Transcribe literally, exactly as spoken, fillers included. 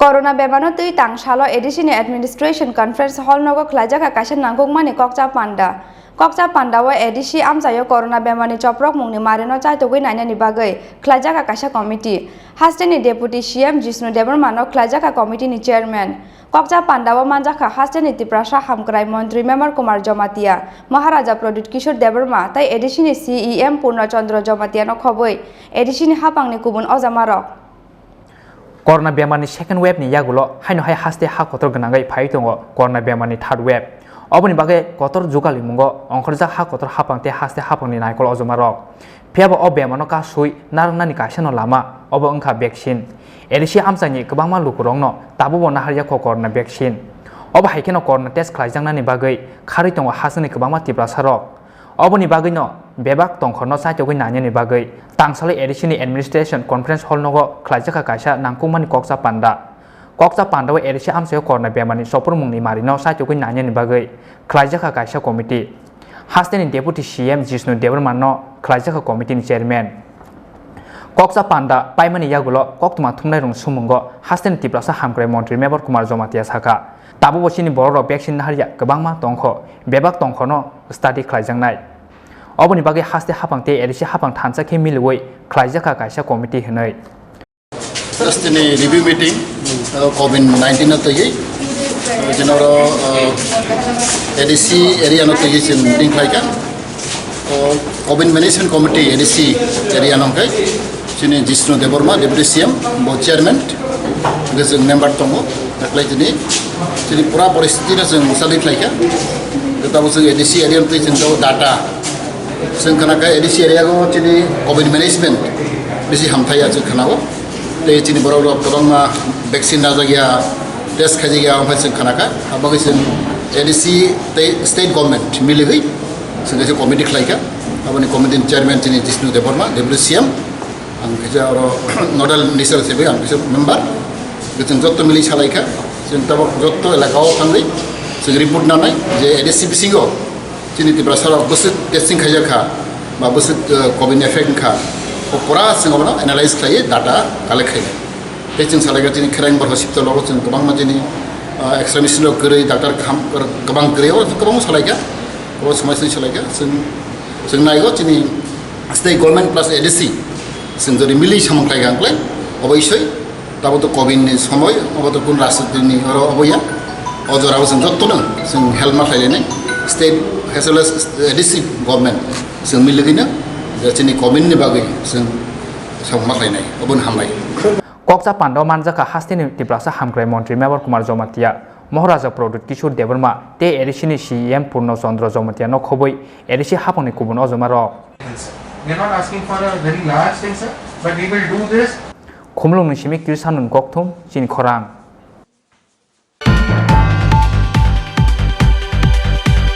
Corona bemano twi tang salo A D C ni Administration Conference Hall nogo khlaijak kha kaisa nangkukmani kokcha panda. Kokcha panda o A D C amchaio corona bemani choprok mungni marino chaitogwi nainani bagwi khlaijak kha kaisa committee. Hasteni Deputy C M Jishnu Debbarma no khlaijak kha committee ni chairman. Kokcha panda o manjak kha hasteni Tiprasa Hamkrai Montri Mebar Kumar Jamatia, Maharaja Pradyut Kishore Debbarma tei A D C ni C E M Purna Chandra Jamatia no khobwi A D C ni hapang ni kubun ojamarok. Corona bemar ni second wave ni yagulo haino hai haste ha kotor gwnangwi phaiwi tongo corona bemar ni third wave. Oboni bagwi kotor jugalwi mungo ongkhorjak ha kotor hapang tei haste hapang ni naikol ojamarok. Phiyaba o bemar no kasui narwknani kaisa no lama obo wngkha vaccine. A D C amchaini kwbangma lukurokno tabukbo naharya kho corona vaccine. Obo hai kheno corona test khlaijaknani bagwi kharwi tongo hasteni kwbangma Tiprasarok. Oboni bagwino bebak tongkhorno chaitogwi nainani bagwi tangsalwi A D C ni Administration Conference Hall nogo khlaijak kha kaisa nangkukmani kokcha panda. Kokcha pandao A D C amchaio corona bemani choprokmungni marino chaitogwi nainani bagwi khlaijak kha kaisa committee. Hasteni Deputy C M Jishnu Debbarma no khlaijak kha committee ni chairman. Kokcha panda paimani yagulo koktwma thumnairokni sumungo hasteni Tiprasa Hamkrai Montri Mebar Kumar Jamatia sakha, tabukbo chini borokrok vaccine naharya kwbangma tongkho, bebak tongkhorno study khlaijaknai. Oboni bagwi haste hapang tei A D C hapang thansa khe miliwi khlaijak kha kaisa committee hwnwi. Just tini review meeting, uh, covid nineteen no twiwi, uh, jinoro, uh, A D C area no twiwi chwng meeting khlaikha. O covid management committee A D C area no hwnkhe chini Jishnu Debbarma, Deputy C M, bo chairman, hwnkhe chwng member tongo. Taklai tini chini pura poristiti no chwng study khlaikha. Tabuk chwng A D C area no twiwi chwng tabuk data. Chwng khna kha A D C area o chini covid management bisi hamthai ya chwng khna o. Tei chini borok rok kwbangma vaccine rajak ya, test khaijak ya, omo hai chwng khna kha. Abo khe chwng A D C tei state government miligwi chwng kaisa committee khlai kha. Aboni committee ni chairman chini Jishnu Debbarma, Deputy C M. Ang kaisa oro nodal minister hisabe ang kaisa member. Chwng jotto mili salai kha. Chwng tabuk jotto elaka o thangwi chwng report nanai je A D C bisingo chini Tiprasa rok bwswk testing khaijak kha, ba bwswk, eh, covid ni effect wngkha, o pura chwng abono analyze khlaiwi data collect khainai. Tei chwng salai kha chini Kherang Borok hospital o chwng kwbangma chini, eh, X-ray machine rok kwrwi, doctor kaham kwbang kwrwi, o kwbangma salai kha, o swmai swmai salai kha. Chwng, chwng naigo chini state government plus A D C chwng jodi mili samung khlai kha hwnkhe obo isoi. Tabuk to covid ni somoi, obo to kun rajniti ni oro obo ya. O jora o chwng jotto no chwng help ma khlai lainai. State as well as A D C government chwng miligwi no je chini covid ni bagwi chwng samung ma khlainai. Obo no hambai. Kokcha panda o manjak kha hasteni Tiprasa Hamkrai Montri Mebar Kumar Jamatia, Maharaja Pradyut Kishore Debbarma tei A D C ni C E M Purno Chandra Jamatia no khobwi A D C hapang ni kubun ojamarok. We are not asking for a very large thing, sir, but we will do this. Khumulwng ni simi Krisanun Kokthum, chini khorang.